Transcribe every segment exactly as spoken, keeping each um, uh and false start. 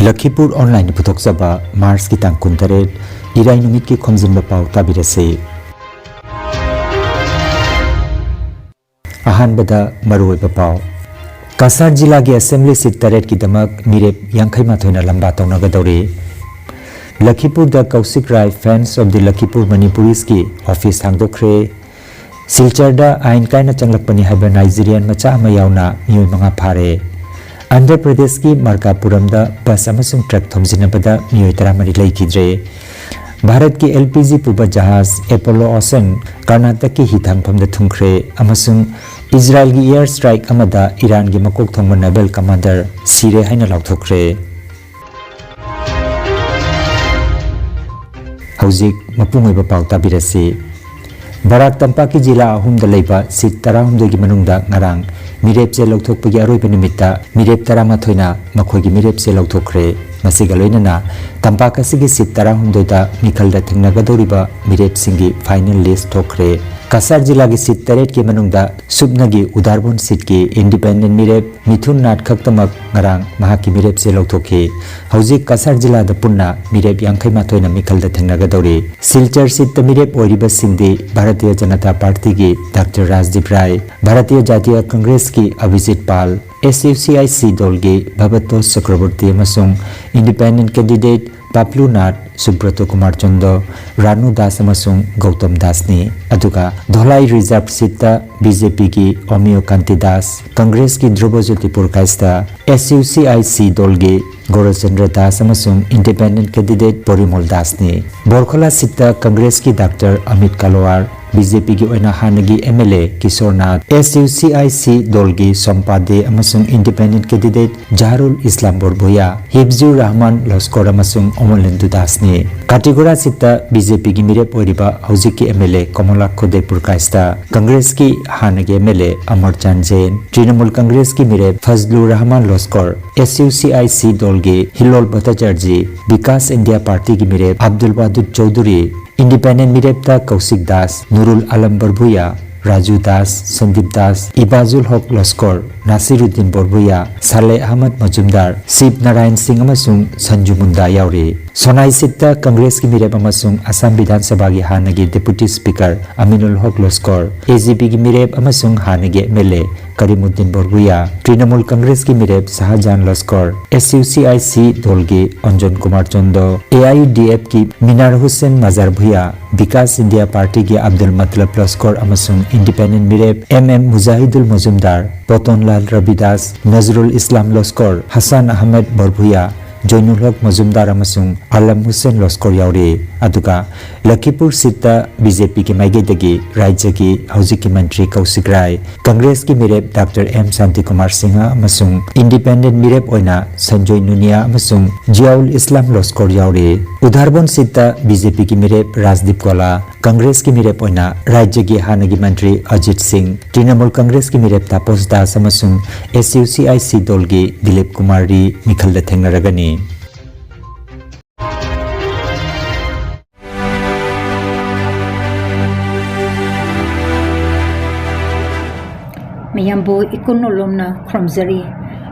ꯂꯈꯤꯄꯨꯔ ꯑꯣꯟꯂꯥꯏꯟꯅ ꯄꯨꯊꯣꯛꯆꯕ ꯃꯥꯔꯆꯀꯤ ꯇꯥꯡ ꯀꯨꯟꯇꯔꯦꯠ, ꯏꯔꯥꯏ ꯅꯨꯃꯤꯠꯀꯤ ꯈꯣꯝꯖꯤꯟꯕ ꯄꯥꯎ ꯇꯥꯕꯤꯔꯁꯤ꯫ ꯑꯍꯥꯟꯕꯗ ꯃꯔꯨꯑꯣꯏꯕ ꯄꯥꯎ꯫ ꯀꯁꯥꯔ ꯖꯤꯂꯥꯒꯤ ꯑꯦꯁꯦꯝꯕ꯭ꯂꯤ ꯁꯤꯠ ꯇꯔꯦꯠꯀꯤꯗꯃꯛ ꯃꯤꯔꯦꯞ ꯌꯥꯡꯈꯩ ꯃꯥꯊꯣꯏꯅ ꯂꯝꯕꯥ ꯇꯧꯅꯒꯗꯧꯔꯤ꯫ ꯂꯈꯤꯄꯨꯔꯗ Koushik Rai Friends of the Lakhipur Manipuriesꯀꯤ ꯑꯣꯐꯤꯁ ꯍꯥꯡꯗꯣꯛꯈ꯭ꯔꯦ꯫ ꯁꯤꯜꯆꯔꯗ ꯑꯥꯏꯟ ꯀꯥꯏꯅ ꯆꯪꯂꯛꯄꯅꯤ ꯍꯥꯏꯕ ꯅꯥꯏꯖꯤꯔꯤꯌꯥꯟ ꯃꯆꯥ ꯑꯃ ꯌꯥꯎꯅ ꯃꯤꯑꯣꯏ ꯃꯉꯥ ꯐꯥꯔꯦ꯫ ꯑꯟꯙ꯭ꯔ ꯄ꯭ꯔꯗꯦꯁꯀꯤ ꯃꯥꯔꯀꯥꯄꯨꯔꯝꯗ ꯕꯁ ꯑꯃꯁꯨꯡ ꯇ꯭ꯔꯛ ꯊꯣꯝꯖꯤꯟꯅꯕꯗ ꯃꯤꯑꯣꯏ ꯇꯔꯥꯃꯔꯤ ꯂꯩꯈꯤꯗ꯭ꯔꯦ꯫ ꯚꯥꯔꯠꯀꯤ LPG ꯄꯨꯕ ꯖꯍꯥꯖ Apollo Ocean ꯀꯔꯅꯥꯇꯛꯀꯤ ꯍꯤꯊꯥꯡꯐꯝꯗ ꯊꯨꯡꯈ꯭ꯔꯦ ꯑꯃꯁꯨꯡ ꯏꯖꯔꯥꯏꯜꯒꯤ air strike ꯑꯃꯗ ꯏꯔꯥꯟꯒꯤ ꯃꯀꯣꯛ ꯊꯣꯡꯕ naval commander ꯁꯤꯔꯦ ꯍꯥꯏꯅ ꯂꯥꯎꯊꯣꯛꯈ꯭ꯔꯦ꯫ ꯍꯧꯖꯤꯛ ꯃꯄꯨꯡ ꯑꯣꯏꯕ ꯄꯥꯎ ꯇꯥꯕꯤꯔꯁꯤ꯫ ꯕꯔꯥꯛ ꯇꯝꯄꯥꯛꯀꯤ ꯖꯤꯂꯥ ꯑꯍꯨꯝꯗ ꯂꯩꯕ ꯁꯤꯠ ꯇꯔꯥꯍꯨꯝꯗꯣꯏꯒꯤ ꯃꯅꯨꯡꯗ ꯉꯔꯥꯡ ꯃꯤꯔꯦꯞꯆꯦ ꯂꯧꯊꯣꯛꯄꯒꯤ ꯑꯔꯣꯏꯕ ꯅꯨꯃꯤꯠꯇ ꯃꯤꯔꯦꯞ ꯇꯔꯥꯃꯥꯊꯣꯏꯅ ꯃꯈꯣꯏꯒꯤ ꯃꯤꯔꯦꯞꯆꯦ ꯂꯧꯊꯣꯛꯈ꯭ꯔꯦ꯫ ꯃꯁꯤꯒ ꯂꯣꯏꯅꯅ ꯇꯝꯄꯥꯛ ꯑꯁꯤꯒꯤ ꯁꯤꯠ ꯇꯔꯥꯍꯨꯝꯗꯣꯏꯗ ꯃꯤꯈꯜꯗ ꯊꯦꯡꯅꯒꯗꯧꯔꯤꯕ ꯃꯤꯔꯦꯞꯁꯤꯡꯒꯤ final list ꯊꯣꯛꯈ꯭ꯔꯦ꯫ ꯀꯁꯥꯔ ꯖꯤꯂꯥꯒꯤ ꯁꯤꯠ ꯇꯔꯦꯠꯀꯤ ꯃꯅꯨꯡꯗ ꯁꯨꯞꯅꯒꯤ ꯎꯗꯥꯔꯕꯣꯟ ꯁꯤꯠꯀꯤ independent ꯃꯤꯔꯦꯞ ꯃꯤꯊꯨꯟ ꯅꯥꯠ ꯈꯛꯇꯃꯛ ꯉꯔꯥꯡ ꯃꯍꯥꯛꯀꯤ ꯃꯤꯔꯦꯞꯆꯦ ꯂꯧꯊꯣꯛꯈꯤ꯫ ꯍꯧꯖꯤꯛ ꯀꯁꯥꯔ ꯖꯤꯂꯥꯗ ꯄꯨꯟꯅ ꯃꯤꯔꯦꯞ ꯌꯥꯡꯈꯩ ꯃꯥꯊꯣꯏꯅ ꯃꯤꯈꯜꯗ ꯊꯦꯡꯅꯒꯗꯧꯔꯤ꯫ ꯁꯤꯜꯆꯔ ꯁꯤꯠꯇ ꯃꯤꯔꯦꯞ ꯑꯣꯏꯔꯤꯕꯁꯤꯡꯗꯤ ꯚꯥꯔꯇꯤꯌ ꯖꯅꯇꯥ ꯄꯥꯔꯇꯤꯒꯤ ꯗꯥꯛꯇꯔ ꯔꯥꯖꯗꯤꯞ ꯔꯥꯏ, ꯚꯥꯔꯇꯤꯌ ꯖꯥꯇꯤꯌ ꯀꯪꯒ꯭ꯔꯦꯁꯀꯤ ꯑꯚꯤꯖꯤꯠ ꯄꯥꯜ, SUCIC ꯗꯣꯜꯒꯤ ꯚꯕꯇꯣꯁ ꯆꯀ꯭ꯔꯕꯣꯔꯇꯤ ꯑꯃꯁꯨꯡ independent candidate ꯄꯥꯞꯂꯨ ꯅꯥꯠ, ꯁꯨꯕ꯭ꯔꯇꯣ ꯀꯨꯃꯥꯔ ꯆꯟꯗꯣ, ꯔꯥꯅꯨ ꯗꯥꯁ ꯑꯃꯁꯨꯡ ꯒꯧꯇꯝ ꯗꯥꯁꯅꯤ꯫ ꯑꯗꯨꯒ ꯙꯣꯂꯥꯏ ꯔꯤꯖꯥꯔꯚ ꯁꯤꯠꯇ BJPꯒꯤ ꯑꯣꯃꯤꯌꯣ ꯀꯥꯟꯇꯤ ꯗꯥꯁ, ꯀꯪꯒ꯭ꯔꯦꯁꯀꯤ ꯙ꯭ꯔꯨꯕ ꯖꯣꯇꯤ ꯄꯨꯔꯀꯥꯏꯁꯇ, SUCIC ꯗꯣꯜꯒꯤ ꯒꯣꯔꯆꯟꯗ꯭ꯔ ꯗꯥꯁ ꯑꯃꯁꯨꯡ independent candidate ꯄꯣꯔꯤꯃꯣꯜ ꯗꯥꯁꯅꯤ꯫ ꯕꯣꯔꯈꯣꯂꯥ ꯁꯤꯠꯇ ꯀꯪꯒ꯭ꯔꯦꯁꯀꯤ ꯗꯥꯛꯇꯔ ꯑꯃꯤꯠ ꯀꯥꯂꯣꯋꯥꯔ, BJPꯒꯤ ꯑꯣꯏꯅ ꯍꯥꯟꯅꯒꯤ MLA ꯀꯤꯁꯣꯔ ꯅꯥꯊ, SUCIC ꯗꯣꯜꯒꯤ ꯁꯣꯝꯄꯥ ꯗꯦ ꯑꯃꯁꯨꯡ independent candidate ꯖꯍꯥꯔꯨꯜ ꯏꯁꯂꯥꯝ ꯕꯣꯔꯚꯨꯌꯥ, ꯍꯤꯕꯖꯨꯔ ꯔꯍꯃꯥꯟ ꯂꯣꯁꯀꯣꯔ ꯑꯃꯁꯨꯡ ꯑꯃꯣꯂꯦꯟꯗꯨ ꯗꯥꯁꯅꯤ꯫ ꯀꯥꯇꯤꯒꯣꯔꯥ ꯁꯤꯠꯇ BJPꯒꯤ ꯃꯤꯔꯦꯞ ꯑꯣꯏꯔꯤꯕ ꯍꯧꯖꯤꯛꯀꯤ MLA ꯀꯃꯂꯥ ꯈꯣꯗꯦ ꯄꯨꯔꯀꯥꯏꯁꯇ, ꯀꯪꯒ꯭ꯔꯦꯁꯀꯤ ꯍꯥꯟꯅꯒꯤ MLA ꯑꯃꯔ ꯆꯥꯟ ꯖꯦꯟ, ꯇ꯭ꯔꯤꯅꯃꯨꯜ ꯀꯪꯒ꯭ꯔꯦꯁꯀꯤ ꯃꯤꯔꯦꯞ ꯐꯖꯂꯨ ꯔꯍꯃꯥꯟ ꯂꯣꯁꯀꯣꯔ, SUCIC ꯗꯣꯜꯒꯤ ꯍꯤꯂꯣꯜ ꯚꯠꯇꯥꯆꯥꯔꯖꯤ, ꯕꯤꯀꯥꯁ ꯏꯟꯗꯤꯌꯥ ꯄꯥꯔꯇꯤꯒꯤ ꯃꯤꯔꯦꯞ ꯑꯕꯗꯨꯜ ꯋꯥꯗꯨꯗ ꯆꯧꯙꯨꯔꯤ, independent ꯃꯤꯔꯦꯞꯇ ꯀꯧꯁꯤꯛ ꯗꯥꯁ, ꯅꯨꯔꯨꯜ ꯑꯂꯝ ꯕꯔꯚꯨꯌꯥ, ꯔꯥꯖꯨ ꯗꯥꯁ, ꯁꯟꯗꯤꯞ ꯗꯥꯁ, ꯏꯕꯥꯖꯨꯜ ꯍꯣꯛ ꯂꯣꯁꯀꯣꯔ, ꯅꯥꯁꯤꯔꯨꯗꯤꯟ ꯕꯣꯔꯕꯨꯌꯥ, ꯁꯥꯂꯦ ꯑꯍꯃꯗ ꯃꯖꯨꯝꯗꯥꯔ, ꯁꯤꯕ ꯅꯥꯔꯥꯌꯟ ꯁꯤꯡ ꯑꯃꯁꯨꯡ ꯁꯟꯖꯨ ꯃꯨꯟꯗꯥ ꯌꯥꯎꯔꯤ꯫ ꯁꯣꯅꯥꯏ ꯁꯤꯠꯇ ꯀꯪꯒ꯭ꯔꯦꯁꯀꯤ ꯃꯤꯔꯦꯞ ꯑꯃꯁꯨꯡ ꯑꯁꯥꯝ ꯕꯤꯙꯥꯟ ꯁꯚꯥꯒꯤ ꯍꯥꯟꯅꯒꯤ ꯗꯦꯄꯨꯇꯤ ꯁ꯭ꯄꯤꯀꯔ ꯑꯃꯤꯅꯨꯜ ꯍꯣꯛ ꯂꯣꯁꯀꯣꯔ, ꯑꯦ ꯖꯤ ꯄꯤꯒꯤ ꯃꯤꯔꯦꯞ ꯑꯃꯁꯨꯡ ꯍꯥꯟꯅꯒꯤ ꯑꯦꯝ ꯑꯦꯜ ꯑꯦ ꯀꯔꯤꯃꯨꯗꯗꯤꯟ ꯕꯣꯔꯕꯨꯌꯥ, ꯇ꯭ꯔꯤꯅꯃꯨꯜ ꯀꯪꯒ꯭ꯔꯦꯁꯀꯤ ꯃꯤꯔꯦꯞ ꯁꯍꯥꯖꯥꯟ ꯂꯣꯁꯀꯣꯔ, S U C I C ꯗꯣꯜꯒꯤ Anjan Kumar Chando, A I U D ꯑꯦꯐꯀꯤ ꯃꯤꯅꯥꯔ ꯍꯨꯁꯦꯟ ꯃꯖꯥꯔ ꯚꯨꯌꯥ, ꯕꯤꯀꯥꯁ ꯏꯟꯗꯤꯌꯥ ꯄꯥꯔꯇꯤꯒꯤ ꯑꯕꯗꯨꯜ ꯃꯇꯂꯕ ꯂꯣꯁꯀꯣꯔ ꯑꯃꯁꯨꯡ ꯏꯟꯗꯤꯄꯦꯟꯗꯦꯟꯠ ꯃꯤꯔꯦꯞ ꯑꯦꯝ ꯑꯦꯝ ꯃꯨꯖꯥꯍꯤꯗꯨꯜ ꯃꯖꯨꯝꯗꯥꯔ, ꯄꯣꯇꯣꯟꯂꯥꯜ ꯔꯕꯤꯗꯥꯁ, ꯅꯖꯔꯨꯜ ꯏꯁꯂꯥꯝ ꯂꯣꯁꯀꯣꯔ, ꯍꯁꯥꯟ ꯑꯍꯃꯗ ꯕꯣꯔꯕꯨꯌꯥ, ꯖꯣꯏꯅꯨꯜ ꯍꯣꯛ ꯃꯖꯨꯝꯗꯥꯔ ꯑꯃꯁꯨꯡ ꯑꯂꯝ ꯍꯨꯁꯦꯟ ꯂꯣꯁꯀꯣꯔ ꯌꯥꯎꯔꯤ꯫ ꯑꯗꯨꯒ ꯂꯈꯤꯄꯨꯔ ꯁꯤꯠꯇ ꯕꯤ ꯖꯦ ꯄꯤꯒꯤ ꯃꯥꯏꯀꯩꯗꯒꯤ ꯔꯥꯖ꯭ꯌꯒꯤ ꯍꯧꯖꯤꯛꯀꯤ ꯃꯟꯇ꯭ꯔꯤ ꯀꯧꯁꯤꯛ ꯔꯥꯏ, ꯀꯪꯒ꯭ꯔꯦꯁꯀꯤ ꯃꯤꯔꯦꯞ ꯗꯥꯛꯇꯔ ꯑꯦꯝ ꯁꯥꯟꯇꯤꯀꯨꯃꯥꯔ ꯁꯤꯡꯍ ꯑꯃꯁꯨꯡ ꯏꯟꯗꯤꯄꯦꯟꯗꯦꯟꯠ ꯃꯤꯔꯦꯞ ꯑꯣꯏꯅ ꯁꯟꯖꯣꯏ ꯅꯨꯅꯤꯌꯥ ꯑꯃꯁꯨꯡ ꯖꯤꯌꯥꯎꯜ ꯏꯁꯂꯥꯝ ꯂꯣꯁꯀꯣꯔ ꯌꯥꯎꯔꯤ꯫ ꯎꯗꯥꯔꯕꯣꯟ ꯁꯤꯠꯇ ꯕꯤ ꯖꯦ ꯄꯤꯒꯤ ꯃꯤꯔꯦꯞ ꯔꯥꯖꯗꯤꯞ ꯀꯣꯂꯥ, ꯀꯪꯒ꯭ꯔꯦꯁꯀꯤ ꯃꯤꯔꯦꯞ ꯑꯣꯏꯅ ꯔꯥꯖ꯭ꯌꯒꯤ ꯍꯥꯟꯅꯒꯤ ꯃꯟꯇ꯭ꯔꯤ ꯑꯖꯤꯠ ꯁꯤꯡ, ꯇ꯭ꯔꯤꯅꯃꯨꯜ ꯀꯪꯒ꯭ꯔꯦꯁꯀꯤ ꯃꯤꯔꯦꯞ ꯇꯥꯄꯣꯁ ꯗꯥꯁ ꯑꯃꯁꯨꯡ S U C I C ꯗꯣꯜꯒꯤ Dilip Kumar ꯔꯤ ꯃꯤꯈꯜꯗ ꯊꯦꯡꯅꯔꯒꯅꯤ꯫ ꯃꯌꯥꯝꯕꯨ ꯏꯀꯨꯟ ꯅꯣꯂꯨꯝꯅ ꯈꯨꯔꯨꯝꯖꯔꯤ꯫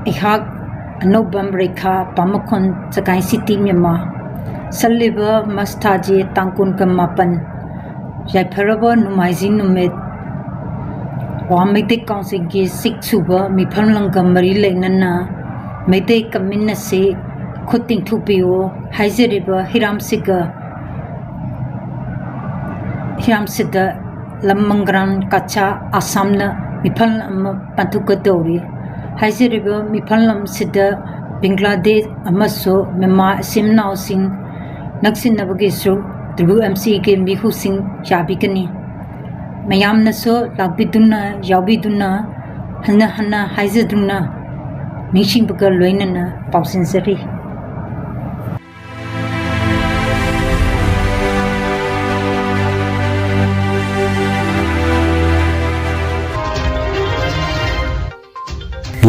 ꯑꯩꯍꯥꯛ ꯑꯅꯧꯕꯝ ꯔꯦꯈꯥ, ꯄꯥꯃꯈꯣꯟ, ꯆꯀꯥꯏ ꯁꯤꯇꯤ, ꯃ꯭ꯌꯥꯟꯃꯥꯔ꯫ ꯆꯠꯂꯤꯕ ꯃꯥꯔꯆ ꯊꯥꯒꯤ ꯇꯥꯡ ꯀꯨꯟꯒ ꯃꯥꯄꯟ, ꯌꯥꯏꯐꯔꯕ ꯅꯣꯡꯃꯥꯏꯖꯤꯡ ꯅꯨꯃꯤꯠ, ꯋꯥ ꯃꯩꯇꯩ ꯀꯥꯎꯟꯁꯤꯜꯒꯤ ꯁꯤꯛꯁ ꯁꯨꯕ ꯃꯤꯐꯝ ꯂꯝꯒ ꯃꯔꯤ ꯂꯩꯅꯅ ꯃꯩꯇꯩ ꯀꯃꯤꯟ ꯑꯁꯤ ꯈꯨꯠ ꯇꯤꯡꯊꯣꯛꯄꯤꯌꯨ ꯍꯥꯏꯖꯔꯤꯕ ꯍꯤꯔꯥꯝꯁꯤꯒ ꯍꯤꯔꯥꯝꯁꯤꯗ ꯂꯝ ꯃꯪꯒ꯭ꯔꯥꯟ ꯀꯆꯥ ꯑꯁꯥꯝꯅ ꯃꯤꯐꯝ ꯑꯃ ꯄꯥꯡꯊꯣꯛꯀꯗꯧꯔꯤ꯫ ꯍꯥꯏꯖꯔꯤꯕ ꯃꯤꯐꯝ ꯑꯁꯤꯗ ꯕꯪꯒ꯭ꯂꯥꯗꯦꯁ ꯑꯃꯁꯨꯡ ꯃ꯭ꯌꯥꯟꯃꯥꯔ ꯏꯆꯤꯟ ꯏꯅꯥꯎꯁꯤꯡ ꯅꯛꯁꯤꯟꯅꯕꯒꯤꯁꯨ ꯗꯕ꯭ꯂꯤꯎ ꯑꯦꯝ ꯁꯤꯒꯤ ꯃꯤꯍꯨꯠꯁꯤꯡ ꯌꯥꯕꯤꯒꯅꯤ꯫ ꯃꯌꯥꯝꯅꯁꯨ ꯂꯥꯛꯄꯤꯗꯨꯅ, ꯌꯥꯎꯕꯤꯗꯨꯅ, ꯍꯟꯅ ꯍꯟꯅ ꯍꯥꯏꯖꯗꯨꯅ, ꯅꯤꯡꯁꯤꯡꯕꯒ ꯂꯣꯏꯅꯅ ꯄꯥꯎꯁꯤꯟꯖꯔꯤ꯫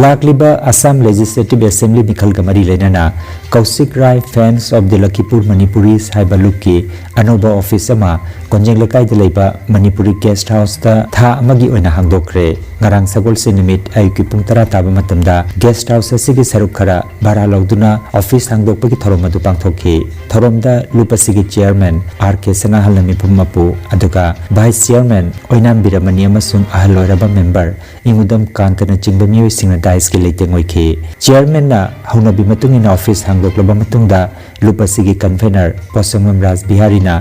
ꯂꯥꯛꯂꯤꯕ ꯑꯁꯥꯝ ꯂꯦꯖꯤꯁꯂꯦꯇꯤꯚ ꯑꯦꯁꯦꯝꯕ꯭ꯂꯤ ꯃꯤꯈꯜꯒ ꯃꯔꯤ ꯂꯩꯅꯅ ꯀꯧꯁꯤꯛ ꯔꯥꯏ ꯐꯦꯟꯁ ꯑꯣꯐ ꯗꯤ ꯂꯈꯤꯄꯨꯔ ꯃꯅꯤꯄꯨꯔꯤꯁ ꯍꯥꯏꯕ ꯂꯨꯞꯀꯤ ꯑꯅꯧꯕ ꯑꯣꯐꯤꯁ ꯑꯃ ꯀꯣꯟꯖꯦꯡ ꯂꯩꯀꯥꯏꯗ ꯂꯩꯕ ꯃꯅꯤꯄꯨꯔꯤ ꯒꯦꯁ ꯍꯥꯎꯁꯇ ꯊꯥ ꯑꯃꯒꯤ ꯑꯣꯏꯅ ꯍꯥꯡꯗꯣꯛꯈ꯭ꯔꯦ꯫ ꯉꯔꯥꯡ ꯁꯒꯣꯜꯁꯦꯟ ꯅꯨꯃꯤꯠ ꯑꯌꯨꯛꯀꯤ ꯄꯨꯡ ꯇꯔꯥ ꯇꯥꯕ ꯃꯇꯝꯗ ꯒꯦꯁ ꯍꯥꯎꯁ ꯑꯁꯤꯒꯤ ꯁꯔꯨꯛ ꯈꯔ ꯚꯔꯥ ꯂꯧꯗꯨꯅ ꯑꯣꯐꯤꯁ ꯍꯥꯡꯗꯣꯛꯄꯒꯤ ꯊꯧꯔꯝ ꯑꯗꯨ ꯄꯥꯡꯊꯣꯛꯈꯤ꯫ ꯊꯧꯔꯝꯗ ꯂꯨꯞ ꯑꯁꯤꯒꯤ ꯆꯤꯌꯔꯃꯦꯟ ꯑꯥꯔ ꯀꯦ ꯁꯅꯥꯍꯜꯅ ꯃꯤꯐꯝ ꯃꯄꯨ, ꯑꯗꯨꯒ ꯚꯥꯏꯁ ꯆꯤꯌꯔꯃꯦꯟ ꯑꯣꯏꯅꯥꯝ ꯕꯤꯔꯃꯅꯤ ꯑꯃꯁꯨꯡ ꯑꯍꯜ ꯑꯣꯏꯔꯕ ꯃꯦꯝꯕꯔ ꯏꯉꯨꯗꯝ ꯀꯥꯟꯇꯅꯆꯤꯡꯕ ꯃꯤꯑꯣꯏꯁꯤꯡꯅ ꯗꯥꯏꯁꯀꯤ ꯂꯩꯇꯦꯡ ꯑꯣꯏꯈꯤ꯫ ꯆꯤꯌꯔꯃꯦꯟꯅ ꯍꯧꯅꯕꯤ ꯃꯇꯨꯡ ꯏꯟꯅ ꯑꯣꯐꯤꯁ ꯍꯥꯡꯗꯣꯛꯂꯕ ꯃꯇꯨꯡꯗ ꯂꯨꯞ ꯑꯁꯤꯒꯤ ꯀꯟꯚꯦꯅꯔ ꯄꯣꯁꯪꯕꯝ ꯔꯥꯖ ꯕꯤꯍꯥꯔꯤꯅ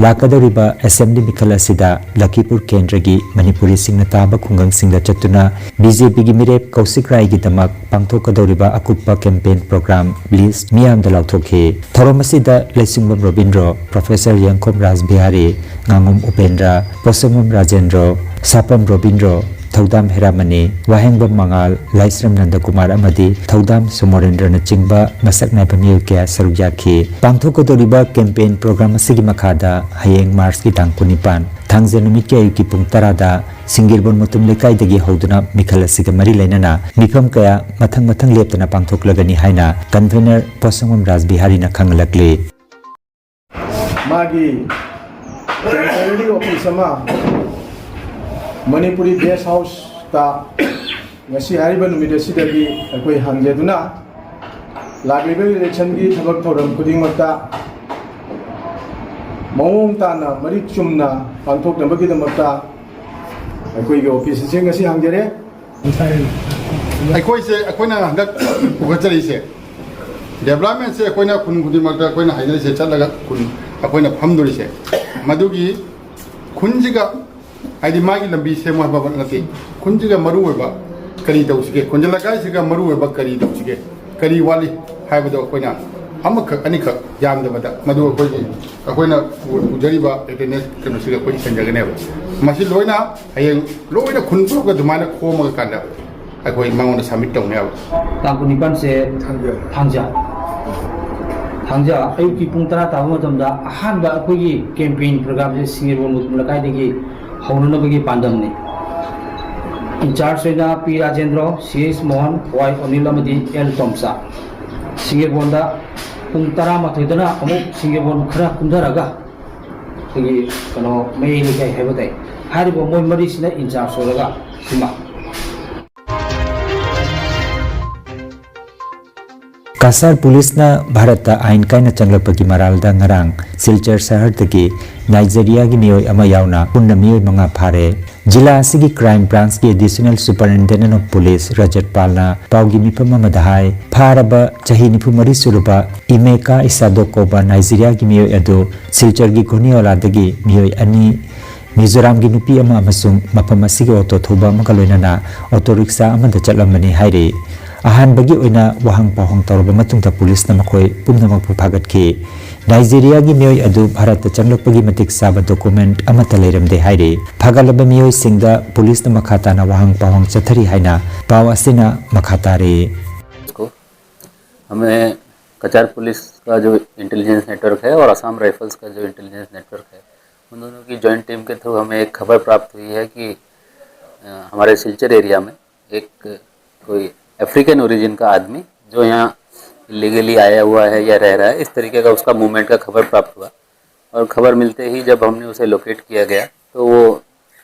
ꯂꯥꯛꯀꯗꯧꯔꯤꯕ ꯑꯦꯁꯦꯝꯕ꯭ꯂꯤ ꯃꯤꯈꯜ ꯑꯁꯤꯗ ꯂꯈꯤꯄꯨꯔ ꯀꯦꯟꯗ꯭ꯔꯒꯤ ꯃꯅꯤꯄꯨꯔꯤꯁꯤꯡꯅ ꯇꯥꯕ ꯈꯨꯡꯒꯪꯁꯤꯡꯗ ꯆꯠꯇꯨꯅ ꯕꯤ ꯖꯦ ꯄꯤꯒꯤ ꯃꯤꯔꯦꯞ ꯀꯧꯁꯤꯛ ꯔꯥꯏꯒꯤꯗꯃꯛ ꯄꯥꯡꯊꯣꯛꯀꯗꯧꯔꯤꯕ ꯑꯀꯨꯞꯄ ꯀꯦꯝꯄꯦꯟ ꯄ꯭ꯔꯣꯒ꯭ꯔꯥꯝ ꯂꯤꯁ ꯃꯤꯌꯥꯝꯗ ꯂꯥꯎꯊꯣꯛꯈꯤ꯫ ꯊꯧꯔꯝ ꯑꯁꯤꯗ ꯂꯩꯁꯤꯡꯕꯝ ꯔꯣꯕꯤꯟꯗ꯭ꯔꯣ, ꯄ꯭ꯔꯣꯐꯦꯁꯔ ꯌꯦꯡꯈꯣꯝ ꯔꯥꯖ ꯕꯤꯍꯥꯔꯤ, ꯉꯥꯉꯣꯝ ꯎꯄꯦꯟꯗ꯭ꯔ, ꯄꯣꯁꯪꯕꯝ ꯔꯥꯖꯦꯟꯗ꯭ꯔꯣ, ꯁꯥꯄꯝ ꯔꯣꯕꯤꯟꯗ꯭ꯔꯣ, ꯊꯧꯗꯥꯝ ꯍꯦꯔꯥꯃꯅꯤ, ꯋꯥꯍꯦꯡꯕꯝ ꯃꯉꯥꯜ, ꯂꯥꯏꯁ꯭ꯔꯝ ꯅꯟꯗꯀꯨꯃꯥꯔ ꯑꯃꯗꯤ ꯊꯧꯗꯥꯝ ꯁꯣꯃꯣꯔꯦꯟꯗ꯭ꯔꯅꯆꯤꯡꯕ ꯃꯁꯛ ꯅꯥꯏꯕ ꯃꯤꯑꯣꯏ ꯀꯌꯥ ꯁꯔꯨꯛ ꯌꯥꯈꯤ꯫ ꯄꯥꯡꯊꯣꯛꯀꯗꯧꯔꯤꯕ ꯀꯦꯝꯄꯦꯟ ꯄ꯭ꯔꯣꯒ꯭ꯔꯥꯝ ꯑꯁꯤꯒꯤ ꯃꯈꯥꯗ ꯍꯌꯦꯡ ꯃꯥꯔꯆꯀꯤ ꯇꯥꯡ ꯀꯨꯟꯅꯤꯄꯥꯟ, ꯊꯥꯡꯖ ꯅꯨꯃꯤꯠꯀꯤ ꯑꯌꯨꯛꯀꯤ ꯄꯨꯡ ꯇꯔꯥꯗ ꯁꯤꯡꯒꯤꯔꯕꯣꯟ ꯃꯨꯇꯨꯝ ꯂꯩꯀꯥꯏꯗꯒꯤ ꯍꯧꯗꯨꯅ ꯃꯤꯈꯜ ꯑꯁꯤꯒ ꯃꯔꯤ ꯂꯩꯅꯅ ꯃꯤꯐꯝ ꯀꯌꯥ ꯃꯊꯪ ꯃꯊꯪ ꯂꯦꯞꯇꯅ ꯄꯥꯡꯊꯣꯛꯂꯒꯅꯤ ꯍꯥꯏꯅ ꯀꯟꯚꯦꯅꯔ ꯄꯣꯁꯪꯕꯝ ꯔꯥꯖ ꯕꯤꯍꯥꯔꯤꯅ ꯈꯪꯍꯜꯂꯛꯂꯤ꯫ ꯃꯥꯒꯤ ꯇꯦꯝꯄꯔꯦꯔꯤ ꯑꯣꯐꯤꯁ ꯑꯃ ꯃꯅꯤꯄꯨꯔꯤ ꯒꯦꯁ ꯍꯥꯎꯁꯇ ꯉꯁꯤ ꯍꯥꯏꯔꯤꯕ ꯅꯨꯃꯤꯠ ꯑꯁꯤꯗꯒꯤ ꯑꯩꯈꯣꯏ ꯍꯥꯡꯖꯗꯨꯅ ꯂꯥꯛꯂꯤꯕ ꯏꯂꯦꯛꯁꯟꯒꯤ ꯊꯕꯛ ꯊꯧꯔꯝ ꯈꯨꯗꯤꯡꯃꯛꯇ ꯃꯑꯣꯡ ꯇꯥꯅ ꯃꯔꯤꯛ ꯆꯨꯝꯅ ꯄꯥꯡꯊꯣꯛꯅꯕꯒꯤꯗꯃꯛꯇ ꯑꯩꯈꯣꯏꯒꯤ ꯑꯣꯐꯤꯁ ꯑꯁꯤ ꯉꯁꯤ ꯍꯥꯡꯖꯔꯦ꯫ ꯑꯩꯈꯣꯏꯁꯦ ꯑꯩꯈꯣꯏꯅ ꯍꯟꯗꯛ ꯄꯨꯈꯠꯆꯔꯤꯁꯦ ꯗꯦꯕꯂꯞꯃꯦꯟꯁꯦ ꯑꯩꯈꯣꯏꯅ ꯈꯨꯟ ꯈꯨꯗꯤꯡꯃꯛꯇ ꯑꯩꯈꯣꯏꯅ ꯍꯥꯏꯅꯔꯤꯁꯦ ꯆꯠꯂꯒ ꯈꯨꯟ ꯑꯩꯈꯣꯏꯅ ꯐꯝꯗꯣꯔꯤꯁꯦ ꯃꯗꯨꯒꯤ ꯈꯨꯟꯁꯤꯒ ꯍꯥꯏꯗꯤ ꯃꯥꯒꯤ ꯂꯝꯕꯤ ꯁꯦꯝꯃꯨ ꯍꯥꯏꯕ ꯅꯠꯇꯦ꯫ ꯈꯨꯟꯁꯤꯒ ꯃꯔꯨ ꯑꯣꯏꯕ ꯀꯔꯤ ꯇꯧꯁꯤꯒꯦ, ꯈꯨꯟꯖ ꯂꯩꯀꯥꯏꯁꯤꯒ ꯃꯔꯨ ꯑꯣꯏꯕ ꯀꯔꯤ ꯇꯧꯁꯤꯒꯦ, ꯀꯔꯤ ꯋꯥꯠꯂꯤ ꯍꯥꯏꯕꯗꯣ ꯑꯩꯈꯣꯏꯅ ꯑꯃꯈꯛ ꯑꯅꯤꯈꯛ ꯌꯥꯝꯗꯕꯗ ꯃꯗꯨ ꯑꯩꯈꯣꯏꯒꯤ ꯑꯩꯈꯣꯏꯅ ꯎꯖꯔꯤꯕ ꯑꯦꯇꯦꯟꯗꯦꯟꯁ ꯀꯩꯅꯣꯁꯤꯒ ꯑꯩꯈꯣꯏ ꯏꯁꯟꯖꯒꯅꯦꯕ꯫ ꯃꯁꯤ ꯂꯣꯏꯅ ꯍꯌꯦꯡ ꯂꯣꯏꯅ ꯈꯨꯟ ꯄꯨꯂꯞꯀ ꯑꯗꯨꯃꯥꯏꯅ ꯈꯣꯝꯃꯒ ꯀꯥꯟꯗ ꯑꯩꯈꯣꯏ ꯃꯉꯣꯟꯗ ꯁꯕꯃꯤꯠ ꯇꯧꯅꯦꯕ꯫ ꯇꯥꯡ ꯀꯨꯟꯅꯤꯄꯥꯟꯁꯦ ꯊꯥꯡꯖ꯫ ꯊꯥꯡꯖ ꯑꯌꯨꯛꯀꯤ ꯄꯨꯡ ꯇꯔꯥ ꯇꯥꯕ ꯃꯇꯝꯗ ꯑꯍꯥꯟꯕ ꯑꯩꯈꯣꯏꯒꯤ ꯀꯦꯝꯄꯦꯟ ꯄ꯭ꯔꯣꯒ꯭ꯔꯥꯝꯁꯦ ꯁꯤꯡꯖꯃꯩ ꯃꯨꯇꯨꯝ ꯂꯩꯀꯥꯏꯗꯒꯤ ꯍꯧꯅꯅꯕꯒꯤ ꯄꯥꯟꯗꯝꯅꯤ꯫ ꯏꯟꯆꯥꯔꯖ ꯑꯣꯏꯅ ꯄꯤ ꯔꯥꯖꯦꯟꯗ꯭ꯔꯣ, ꯁꯤ ꯑꯦꯁ ꯃꯣꯍꯟ, ꯋꯥꯏ ꯑꯣꯅꯤꯜ ꯑꯃꯗꯤ ꯑꯦꯜ ꯇꯣꯝꯆꯥ꯫ ꯁꯤꯡꯖꯕꯣꯟꯗ ꯄꯨꯡ ꯇꯔꯥꯃꯥꯊꯣꯏꯗꯅ ꯑꯃꯨꯛ ꯁꯤꯡꯖꯕꯣꯟ ꯈꯔ ꯀꯨꯝꯊꯔꯒ ꯑꯩꯈꯣꯏꯒꯤ ꯀꯩꯅꯣ ꯃꯌꯥꯏ ꯂꯩꯀꯥꯏ ꯍꯥꯏꯕ ꯇꯥꯏ꯫ ꯍꯥꯏꯔꯤꯕ ꯃꯣꯏ ꯃꯔꯤꯁꯤꯅ ꯏꯟꯆꯥꯔꯖ ꯑꯣꯏꯔꯒ ꯁꯤꯃ꯫ ꯀꯁꯥꯔ ꯄꯨꯂꯤꯁꯅ ꯚꯥꯔꯠꯇ ꯑꯥꯏꯟ ꯀꯥꯏꯅ ꯆꯪꯂꯛꯄꯒꯤ ꯃꯔꯥꯜꯗ ꯉꯔꯥꯡ ꯁꯤꯜꯆꯔ ꯁꯍꯔꯗꯒꯤ ꯅꯥꯏꯖꯦꯔꯤꯌꯥꯒꯤ ꯃꯤꯑꯣꯏ ꯑꯃ ꯌꯥꯎꯅ ꯄꯨꯟꯅ ꯃꯤꯑꯣꯏ ꯃꯉꯥ ꯐꯥꯔꯦ꯫ ꯖꯤꯂꯥ ꯑꯁꯤꯒꯤ ꯀ꯭ꯔꯥꯏꯝ ꯕ꯭ꯔꯥꯟꯁꯀꯤ ꯑꯦꯗꯤꯁꯅꯦꯜ ꯁꯨꯄꯔꯤꯟꯇꯦꯟꯗꯦꯟ ꯑꯣꯐ ꯄꯨꯂꯤꯁ ꯔꯖꯠ ꯄꯥꯜꯅ ꯄꯥꯎꯒꯤ ꯃꯤꯐꯝ ꯑꯃꯗ ꯍꯥꯏ, ꯐꯥꯔꯕ ꯆꯍꯤ ꯅꯤꯐꯨ ꯃꯔꯤ ꯁꯨꯔꯕ ꯏꯃꯦꯀꯥ ꯏꯁꯥꯗꯣ ꯀꯧꯕ ꯅꯥꯏꯖꯦꯔꯤꯌꯥꯒꯤ ꯃꯤꯑꯣꯏ ꯑꯗꯨ ꯁꯤꯜꯆꯔꯒꯤ ꯒꯣꯅꯤꯌꯣꯂꯥꯗꯒꯤ ꯃꯤꯑꯣꯏ ꯑꯅꯤ, ꯃꯤꯖꯣꯔꯥꯝꯒꯤ ꯅꯨꯄꯤ ꯑꯃ ꯑꯃꯁꯨꯡ ꯃꯐꯝ ꯑꯁꯤꯒꯤ ꯑꯣꯇꯣ ꯊꯧꯕ ꯑꯃꯒ ꯂꯣꯏꯅꯅ ꯑꯣꯇꯣ ꯔꯤꯛꯁꯥ ꯑꯃꯗ ꯆꯠꯂꯝꯕꯅꯤ ꯍꯥꯏꯔꯤ꯫ ꯑꯍꯥꯟꯕꯒꯤ ꯑꯣꯏꯅ ꯋꯥꯍꯪ ꯄꯥꯎꯍꯪ ꯇꯧꯔꯕ ꯃꯇꯨꯡꯗ ꯄꯨꯂꯤꯁꯅ ꯃꯈꯣꯏ ꯄꯨꯝꯅꯃꯛꯄꯨ ꯐꯥꯒꯠꯈꯤ꯫ ꯅꯥꯏꯖꯦꯔꯤꯌꯥꯒꯤ ꯃꯤꯑꯣꯏ ꯑꯗꯨ ꯚꯥꯔꯠꯇ ꯆꯪꯂꯛꯄꯒꯤ ꯃꯇꯤꯛ ꯆꯥꯕ ꯗꯣꯀꯨꯃꯦꯟꯠ ꯑꯃꯠꯇ ꯂꯩꯔꯝꯗꯦ ꯍꯥꯏꯔꯤ꯫ ꯐꯥꯒꯠꯂꯕ ꯃꯤꯑꯣꯏꯁꯤꯡꯗ ꯄꯨꯂꯤꯁꯅ ꯃꯈꯥ ꯇꯥꯅ ꯋꯥꯍꯪ ꯄꯥꯎꯍꯪ ꯆꯠꯊꯔꯤ ꯍꯥꯏꯅ ꯄꯥꯎ ꯑꯁꯤꯅ ꯃꯈꯥ ꯇꯥꯔꯤ꯫ को हमें कचार पुलिस का जो इंटेलिजेंस नेटवर्क है और असम राइफल्स का जो इंटेलिजेंस नेटवर्क है, उन दोनों की जॉइंट टीम के थ्रू हमें एक खबर प्राप्त हुई है कि अ, हमारे सिलचर एरिया में एक कोई अफ्रीकन ओरिजिन का आदमी जो यहाँ इलीगली आया हुआ है या रह रहा है, इस तरीके का उसका मूवमेंट का खबर प्राप्त हुआ। और खबर मिलते ही जब हमने उसे लोकेट किया गया तो वो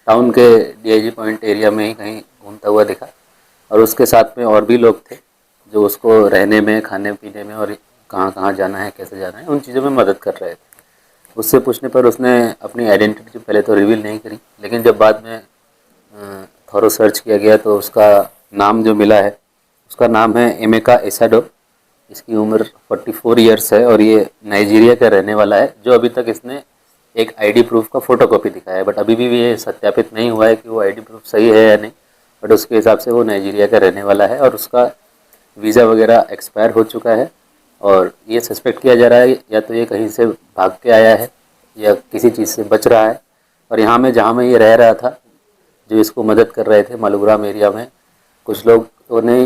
टाउन के डीआईजी पॉइंट एरिया में ही कहीं घूमता हुआ दिखा और उसके साथ में और भी लोग थे जो उसको रहने में, खाने पीने में और कहाँ कहाँ जाना है, कैसे जाना है, उन चीज़ों में मदद कर रहे थे। उससे पूछने पर उसने अपनी आइडेंटिटी पहले तो रिवील नहीं करी, लेकिन जब बाद में थॉरो सर्च किया गया तो उसका नाम जो मिला है, उसका नाम है एमेका एसाडो। इसकी उम्र फोर्टी फोर ईयर्स है और ये नाइजीरिया का रहने वाला है, जो अभी तक इसने एक आईडी प्रूफ का फोटोकॉपी दिखाया है। बट अभी भी ये सत्यापित नहीं हुआ है कि वो आईडी प्रूफ सही है या नहीं। बट उसके हिसाब से वो नाइजीरिया का रहने वाला है और उसका वीज़ा वगैरह एक्सपायर हो चुका है और ये सस्पेक्ट किया जा रहा है या तो ये कहीं से भाग के आया है या किसी चीज़ से बच रहा है। और यहाँ में, जहाँ में ये रह रहा था, जो इसको मदद कर रहे थे मालूग्राम एरिया में, कुछ लोगों ने,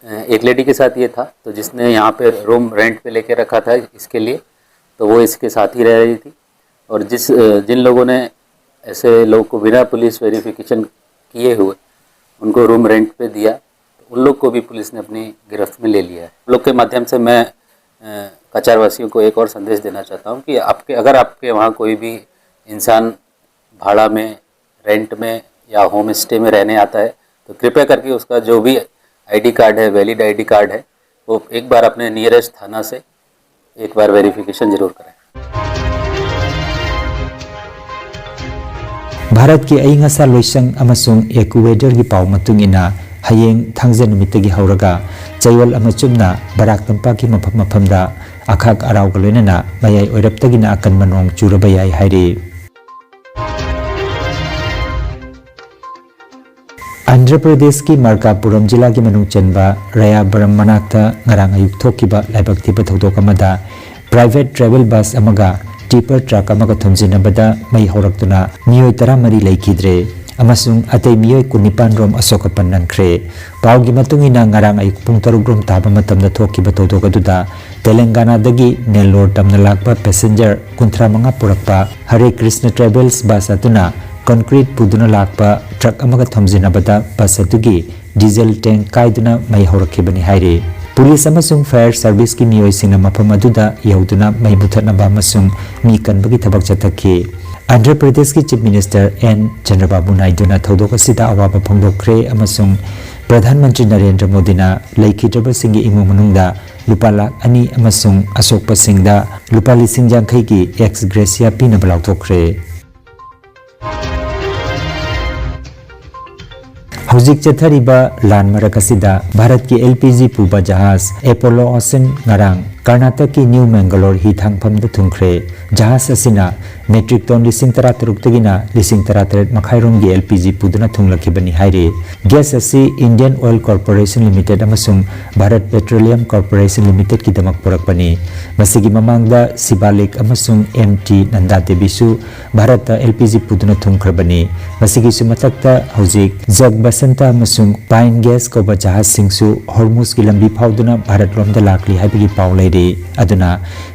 एक लेडी के साथ ये था, तो जिसने यहाँ पे रूम रेंट पे लेके रखा था इसके लिए, तो वो इसके साथ ही रह रही थी। और जिस जिन लोगों ने ऐसे लोगों को बिना पुलिस वेरिफिकेशन किए हुए उनको रूम रेंट पे दिया, तो उन लोग को भी पुलिस ने अपनी गिरफ्त में ले लिया है। उन लोग के माध्यम से मैं अ, कचार वासियों को एक और संदेश देना चाहता हूँ कि आपके, अगर आपके वहाँ कोई भी इंसान भाड़ा में, रेंट में या होम स्टे में रहने आता है, तो कृपया करके उसका जो भी आईडी कार्ड है, वैलिड आईडी कार्ड है, वो एक बार अपने नियरेस्ट थाना से एक बार वेरिफिकेशन जरूर करें। ꯚꯥꯔꯠꯀꯤ ꯑꯏꯪ ꯑꯁꯥ ꯂꯣꯏꯁꯪ ꯑꯃꯁꯨꯡ ꯑꯦꯀ꯭ꯌꯨꯋꯦꯗꯔꯒꯤ ꯄꯥꯎ ꯃꯇꯨꯡ ꯏꯟꯅ, ꯍꯌꯦꯡ ꯊꯥꯡꯖ ꯅꯨꯃꯤꯠꯇꯒꯤ ꯍꯧꯔꯒ ꯆꯌꯣꯜ ꯑꯃ ꯆꯨꯞꯅ ꯕꯔꯥꯛ ꯇꯝꯄꯥꯛꯀꯤ ꯃꯐꯝ ꯃꯐꯝꯗ ꯑꯈꯥꯛ ꯑꯔꯥꯎꯒ ꯂꯣꯏꯅꯅ ꯃꯌꯥꯏ ꯑꯣꯏꯔꯞꯇꯒꯤꯅ ꯑꯀꯟꯕ ꯅꯣꯡ ꯆꯨꯔꯕ ꯌꯥꯏ ꯍꯥꯏꯔꯤ꯫ ꯑꯟꯙ꯭ꯔ ꯄ꯭ꯔꯗꯦꯁꯀꯤ ꯃꯔꯀꯥꯄꯨꯔꯝ ꯖꯤꯂꯥꯒꯤ ꯃꯅꯨꯡ ꯆꯟꯕ ꯔꯌꯥꯕꯔꯝ ꯃꯅꯥꯛꯇ ꯉꯔꯥꯡ ꯑꯌꯨꯛ ꯊꯣꯛꯈꯤꯕ ꯂꯥꯏꯕꯛ ꯊꯤꯕ ꯊꯧꯗꯣꯛ ꯑꯃꯗ ꯄ꯭ꯔꯥꯏꯚꯦꯠ ꯇ꯭ꯔꯥꯚꯦꯜ ꯕꯁ ꯑꯃꯒ ꯇꯤꯄꯔ ꯇ꯭ꯔꯛ ꯑꯃꯒ ꯊꯣꯝꯖꯤꯟꯅꯕꯗ ꯃꯩ ꯍꯧꯔꯛꯇꯨꯅ ꯃꯤꯑꯣꯏ ꯇꯔꯥꯃꯔꯤ ꯂꯩꯈꯤꯗ꯭ꯔꯦ ꯑꯃꯁꯨꯡ ꯑꯇꯩ ꯃꯤꯑꯣꯏ ꯀꯨꯟꯅꯤꯄꯥꯟ ꯔꯣꯝ ꯑꯁꯣꯛ ꯑꯄꯟ ꯅꯪꯈ꯭ꯔꯦ꯫ ꯄꯥꯎꯒꯤ ꯃꯇꯨꯡ ꯏꯟꯅ, ꯉꯔꯥꯡ ꯑꯌꯨꯛ ꯄꯨꯡ ꯇꯔꯨꯛ ꯔꯣꯝ ꯇꯥꯕ ꯃꯇꯝꯗ ꯊꯣꯛꯈꯤꯕ ꯊꯧꯗꯣꯛ ꯑꯗꯨꯗ ꯇꯦꯂꯪꯒꯥꯅꯥꯗꯒꯤ ꯅꯦꯜꯂꯣꯔ ꯇꯝꯅ ꯂꯥꯛꯄ ꯄꯦꯁꯦꯟꯖꯔ ꯀꯨꯟꯊ꯭ꯔꯥ ꯃꯉꯥ ꯄꯨꯔꯛꯄ ꯍꯔꯦ ꯀ꯭ꯔꯤꯁꯅ ꯇ꯭ꯔꯥꯚꯦꯜꯁ ꯕꯁ ꯑꯗꯨꯅ ꯀꯟꯀ꯭ꯔꯤꯠ ꯄꯨꯗꯨꯅ ꯂꯥꯛꯄ ꯇ꯭ꯔꯛ ꯑꯃꯒ ꯊꯣꯝꯖꯤꯟꯅꯕꯗ ꯕꯁ ꯑꯗꯨꯒꯤ ꯗꯤꯖꯦꯜ ꯇꯦꯡ ꯀꯥꯏꯗꯨꯅ ꯃꯩ ꯍꯧꯔꯛꯈꯤꯕꯅꯤ ꯍꯥꯏꯔꯤ꯫ ꯄꯨꯂꯤꯁ ꯑꯃꯁꯨꯡ ꯐꯥꯌꯔ ꯁꯔꯚꯤꯁꯀꯤ ꯃꯤꯑꯣꯏꯁꯤꯡꯅ ꯃꯐꯝ ꯑꯗꯨꯗ ꯌꯧꯗꯨꯅ ꯃꯩ ꯃꯨꯊꯠꯅꯕ ꯑꯃꯁꯨꯡ ꯃꯤ ꯀꯟꯕꯒꯤ ꯊꯕꯛ ꯆꯠꯊꯈꯤ꯫ ꯑꯟꯙ꯭ꯔ ꯄ꯭ꯔꯗꯦꯁꯀꯤ ꯆꯤꯐ ꯃꯤꯅꯤꯁꯇꯔ ꯑꯦꯟ ꯆꯟꯗ꯭ꯔꯕꯥꯕꯨ ꯅꯥꯏꯗꯨꯅ ꯊꯧꯗꯣꯛ ꯑꯁꯤꯗ ꯑꯋꯥꯕ ꯐꯣꯡꯗꯣꯛꯈ꯭ꯔꯦ ꯑꯃꯁꯨꯡ ꯄ꯭ꯔꯙꯥꯟ ꯃꯟꯇ꯭ꯔꯤ ꯅꯔꯦꯟꯗ꯭ꯔ ꯃꯣꯗꯤꯅ ꯂꯩꯈꯤꯗ꯭ꯔꯕꯁꯤꯡꯒꯤ ꯏꯃꯨꯡ ꯃꯅꯨꯡꯗ ꯂꯨꯄꯥ ꯂꯥꯈ ꯑꯅꯤ ꯑꯃꯁꯨꯡ ꯑꯁꯣꯛꯄꯁꯤꯡꯗ ꯂꯨꯄꯥ ꯂꯤꯁꯤꯡ ꯌꯥꯡꯈꯩꯒꯤ ꯑꯦꯛꯁ ꯒ꯭ꯔꯦꯁꯤꯌꯥ ꯄꯤꯅꯕ ꯂꯥꯎꯊꯣꯛꯈ꯭ꯔꯦ꯫ ꯍꯧꯖꯤꯛ ꯆꯠꯊꯔꯤꯕ ꯂꯥꯟ ꯃꯔꯛ ꯑꯁꯤꯗ ꯚꯥꯔꯠꯀꯤ ꯑꯦꯜ ꯄꯤ ꯖꯤ ꯄꯨꯕ ꯖꯍꯥꯖ ꯑꯦꯄꯣꯂꯣ ꯑꯣꯁꯤꯟ ꯉꯔꯥꯡ ꯀꯔꯅꯥꯇꯛꯀꯤ ꯅ꯭ꯌꯨ ꯃꯦꯡꯒꯂꯣꯔ ꯍꯤ ꯊꯥꯡꯐꯝꯗ ꯊꯨꯡꯈ꯭ꯔꯦ꯫ ꯖꯍꯥꯖ ꯑꯁꯤꯅ ꯃꯦꯇ꯭ꯔꯤꯛ ꯇꯣꯟ ꯂꯤꯁꯤꯡ ꯇꯔꯥꯇꯔꯨꯛꯇꯒꯤꯅ ꯂꯤꯁꯤꯡ ꯇꯔꯥꯇꯔꯦꯠ ꯃꯈꯥꯏꯔꯣꯝꯒꯤ ꯑꯦꯜ ꯄꯤ ꯖꯤ ꯄꯨꯗꯨꯅ ꯊꯨꯡꯂꯛꯈꯤꯕꯅꯤ ꯍꯥꯏꯔꯤ꯫ ꯒ꯭ꯌꯥꯁ ꯑꯁꯤ ꯏꯟꯗꯤꯌꯟ ꯑꯣꯏꯜ ꯀꯣꯔꯄꯣꯔꯦꯁꯟ ꯂꯤꯃꯤꯇꯦꯗ ꯑꯃꯁꯨꯡ ꯚꯥꯔꯠ ꯄꯦꯇ꯭ꯔꯣꯂꯤꯌꯝ ꯀꯣꯔꯄꯣꯔꯦꯁꯟ ꯂꯤꯃꯤꯇꯦꯗꯀꯤꯗꯃꯛ ꯄꯨꯔꯛꯄꯅꯤ꯫ ꯃꯁꯤꯒꯤ ꯃꯃꯥꯡꯗ ꯁꯤꯕꯥꯂꯤꯛ ꯑꯃꯁꯨꯡ ꯑꯦꯝ ꯇꯤ ꯅꯟꯗꯥ ꯗꯦꯕꯤꯁꯨ ꯚꯥꯔꯠꯇ ꯑꯦꯜ ꯄꯤ ꯖꯤ ꯄꯨꯗꯨꯅ ꯊꯨꯡꯈ꯭ꯔꯕꯅꯤ꯫ ꯃꯁꯤꯒꯤꯁꯨ ꯃꯊꯛꯇ ꯍꯧꯖꯤꯛ ꯖꯒ ꯕꯁꯟꯇ ꯑꯃꯁꯨꯡ ꯄꯥꯏꯟ ꯒ꯭ꯌꯥꯁ ꯀꯧꯕ ꯖꯍꯥꯖꯁꯤꯡꯁꯨ ꯍꯣꯔꯃꯨꯖꯒꯤ ꯂꯝꯕꯤ ꯐꯥꯎꯗꯨꯅ ꯚꯥꯔꯠꯂꯣꯝꯗ ꯂꯥꯛꯂꯤ ꯍꯥꯏꯕꯒꯤ ꯄꯥꯎ ꯂꯩꯔꯤ꯫ ꯑꯗꯨꯅ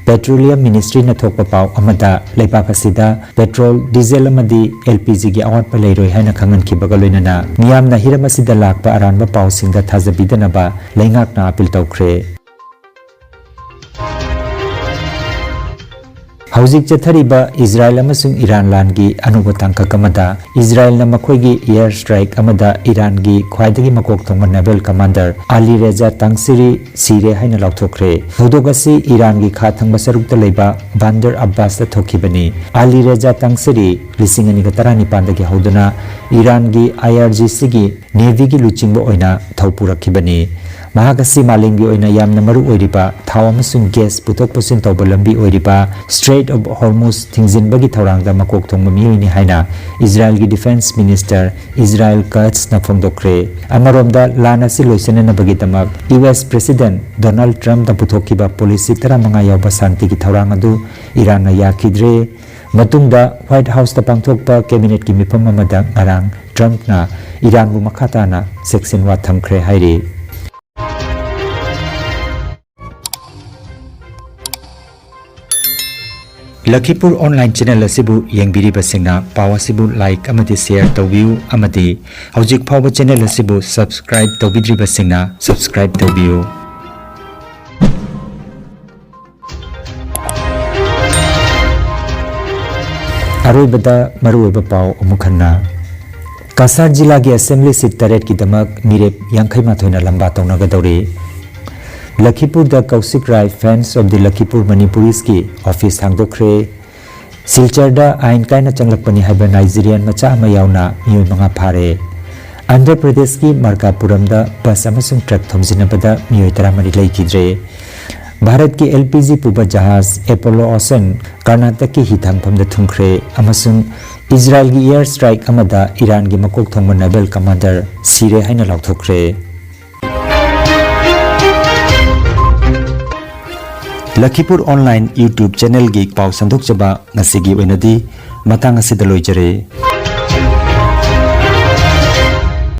Petroleum Ministryꯅ ꯊꯣꯛꯄ ꯄꯥꯎ ꯑꯃꯗ ꯂꯩꯕꯥꯛ ꯑꯁꯤꯗ petrol, diesel ꯑꯃꯗꯤ L P Gꯒꯤ ꯑꯋꯥꯠꯄ ꯂꯩꯔꯣꯏ ꯍꯥꯏꯅ ꯈꯪꯍꯟꯈꯤꯕꯒ ꯂꯣꯏꯅꯅ ꯃꯤꯌꯥꯝꯅ ꯍꯤꯔꯝ ꯑꯁꯤꯗ ꯂꯥꯛꯄ ꯑꯔꯥꯟꯕ ꯄꯥꯎꯁꯤꯡꯗ ꯊꯥꯖꯕꯤꯗꯅꯕ ꯂꯩꯉꯥꯛꯅ ꯑꯥꯄꯤꯜ ꯇꯧꯈ꯭ꯔꯦ꯫ ꯍꯧꯖꯤꯛ ꯆꯠꯊꯔꯤꯕ ꯏꯖꯔꯥꯏꯜ ꯑꯃꯁꯨꯡ ꯏꯔꯥꯟ ꯂꯥꯟꯒꯤ ꯑꯅꯧꯕ ꯇꯥꯡꯀꯛ ꯑꯃꯗ ꯏꯖꯔꯥꯏꯜꯅ ꯃꯈꯣꯏꯒꯤ air strike ꯑꯃꯗ ꯏꯔꯥꯟꯒꯤ ꯈ꯭ꯋꯥꯏꯗꯒꯤ ꯃꯀꯣꯛ ꯊꯣꯡꯕ naval commander ꯑꯂꯤ ꯔꯦꯖꯥ ꯇꯥꯡꯁꯤꯔꯤ ꯁꯤꯔꯦ ꯍꯥꯏꯅ ꯂꯥꯎꯊꯣꯛꯈ꯭ꯔꯦ꯫ ꯊꯧꯗꯣꯛ ꯑꯁꯤ ꯏꯔꯥꯟꯒꯤ ꯈꯥ ꯊꯪꯕ ꯁꯔꯨꯛꯇ ꯂꯩꯕ ꯕꯥꯟꯗꯔ ꯑꯕꯥꯁꯇ ꯊꯣꯛꯈꯤꯕꯅꯤ꯫ ꯑꯂꯤ ꯔꯦꯖꯥ ꯇꯥꯡꯁꯤꯔꯤ ꯂꯤꯁꯤꯡ ꯑꯅꯤꯒ ꯇꯔꯥꯅꯤꯄꯥꯟꯗꯒꯤ ꯍꯧꯗꯨꯅ ꯏꯔꯥꯟꯒꯤ I R G Cꯒꯤ navyꯒꯤ ꯂꯨꯆꯤꯡꯕ ꯑꯣꯏꯅ ꯊꯧ ꯄꯨꯔꯛꯈꯤꯕꯅꯤ꯫ ꯃꯍꯥꯛ ꯑꯁꯤ ꯃꯥꯂꯦꯝꯒꯤ ꯑꯣꯏꯅ ꯌꯥꯝꯅ ꯃꯔꯨ ꯑꯣꯏꯔꯤꯕ ꯊꯥꯎ ꯑꯃꯁꯨꯡ gas ꯄꯨꯊꯣꯛ ꯄꯨꯁꯤꯟ ꯇꯧꯕ ꯂꯝꯕꯤ ꯑꯣꯏꯔꯤꯕ Strait of Hormuz ꯊꯤꯡꯖꯤꯟꯕꯒꯤ ꯊꯧꯔꯥꯡꯗ ꯃꯀꯣꯛ ꯊꯣꯡꯕ ꯃꯤꯑꯣꯏꯅꯤ ꯍꯥꯏꯅ ꯏꯖꯔꯥꯏꯜꯒꯤ defence minister ꯏꯖꯔꯥꯏꯜ ꯀꯠꯁꯅ ꯐꯣꯡꯗꯣꯛꯈ꯭ꯔꯦ꯫ ꯑꯃꯔꯣꯝꯗ, ꯂꯥꯟ ꯑꯁꯤ ꯂꯣꯏꯁꯤꯟꯅꯅꯕꯒꯤꯗꯃꯛ U S president Donald Trumpꯅ ꯄꯨꯊꯣꯛꯈꯤꯕ policy ꯇꯔꯥꯃꯉꯥ ꯌꯥꯎꯕ ꯁꯥꯟꯇꯤꯒꯤ ꯊꯧꯔꯥꯡ ꯑꯗꯨ ꯏꯔꯥꯟꯅ ꯌꯥꯈꯤꯗ꯭ꯔꯦ꯫ ꯃꯇꯨꯡꯗ White Houseꯇ ꯄꯥꯡꯊꯣꯛꯄ cabinetꯀꯤ ꯃꯤꯐꯝ ꯑꯃꯗ ꯉꯔꯥꯡ Trumpꯅ ꯏꯔꯥꯟꯕꯨ ꯃꯈꯥ ꯇꯥꯅ ꯆꯦꯛꯁꯤꯟꯋꯥ ꯊꯝꯈ꯭ꯔꯦ ꯍꯥꯏꯔꯤ꯫ ꯂꯈꯤꯄꯨꯔ online channel ꯑꯁꯤꯕꯨ ꯌꯦꯡꯕꯤꯔꯤꯕꯁꯤꯡꯅ ꯄꯥꯎ ꯑꯁꯤꯕꯨ like ꯑꯃꯗꯤ share ꯇꯧꯕꯤꯌꯨ ꯑꯃꯗꯤ ꯍꯧꯖꯤꯛ ꯐꯥꯎꯕ channel ꯑꯁꯤꯕꯨ subscribe ꯇꯧꯕꯤꯗ꯭ꯔꯤꯕꯁꯤꯡꯅ subscribe ꯇꯧꯕꯤꯌꯨ꯫ ꯑꯔꯣꯏꯕꯗ ꯃꯔꯨꯑꯣꯏꯕ ꯄꯥꯎ ꯑꯃꯨꯛ ꯍꯟꯅ꯫ ꯀꯁꯥꯔ ꯖꯤꯂꯥꯒꯤ assembly seat ꯇꯔꯦꯠꯀꯤꯗꯃꯛ ꯃꯤꯔꯦꯞ ꯌꯥꯡꯈꯩ ꯃꯥꯊꯣꯏꯅ ꯂꯝꯕꯥ ꯇꯧꯅꯒꯗꯧꯔꯤ꯫ ꯂꯈꯤꯄꯨꯔꯗ Koushik Rai Friends of the Lakhipur Manipurisꯀꯤ office ꯍꯥꯡꯗꯣꯛꯈ꯭ꯔꯦ꯫ ꯁꯤꯜꯆꯔꯗ ꯑꯥꯏꯟ ꯀꯥꯏꯅ ꯆꯪꯂꯛꯄꯅꯤ ꯍꯥꯏꯕ Nigerian ꯃꯆꯥ ꯑꯃ ꯌꯥꯎꯅ ꯃꯤꯑꯣꯏ ꯃꯉꯥ ꯐꯥꯔꯦ꯫ ꯑꯟꯙ꯭ꯔ ꯄ꯭ꯔꯗꯦꯁꯀꯤ ꯃꯔꯀꯥꯄꯨꯔꯝꯗ bus ꯑꯃꯁꯨꯡ truck ꯊꯣꯝꯖꯤꯟꯅꯕꯗ ꯃꯤꯑꯣꯏ ꯇꯔꯥꯃꯔꯤ ꯂꯩꯈꯤꯗ꯭ꯔꯦ꯫ ꯚꯥꯔꯠꯀꯤ L P G ꯄꯨꯕ ꯖꯍꯥꯖ Apollo Ocean ꯀꯔꯅꯥꯇꯛꯀꯤ ꯍꯤꯊꯥꯡꯐꯝꯗ ꯊꯨꯡꯈ꯭ꯔꯦ ꯑꯃꯁꯨꯡ ꯏꯖꯔꯥꯏꯜꯒꯤ air strike ꯑꯃꯗ ꯏꯔꯥꯟꯒꯤ ꯃꯀꯣꯛ ꯊꯣꯡꯕ naval commander ꯁꯤꯔꯦ ꯍꯥꯏꯅ ꯂꯥꯎꯊꯣꯛꯈ꯭ꯔꯦ꯫ ꯂꯈꯤꯄꯨꯔ online YouTube channelꯒꯤ ꯄꯥꯎ ꯁꯟꯗꯣꯛꯆꯕ ꯉꯁꯤꯒꯤ ꯑꯣꯏꯅꯗꯤ ꯃꯇꯥꯡ ꯑꯁꯤꯗ ꯂꯣꯏꯖꯔꯦ꯫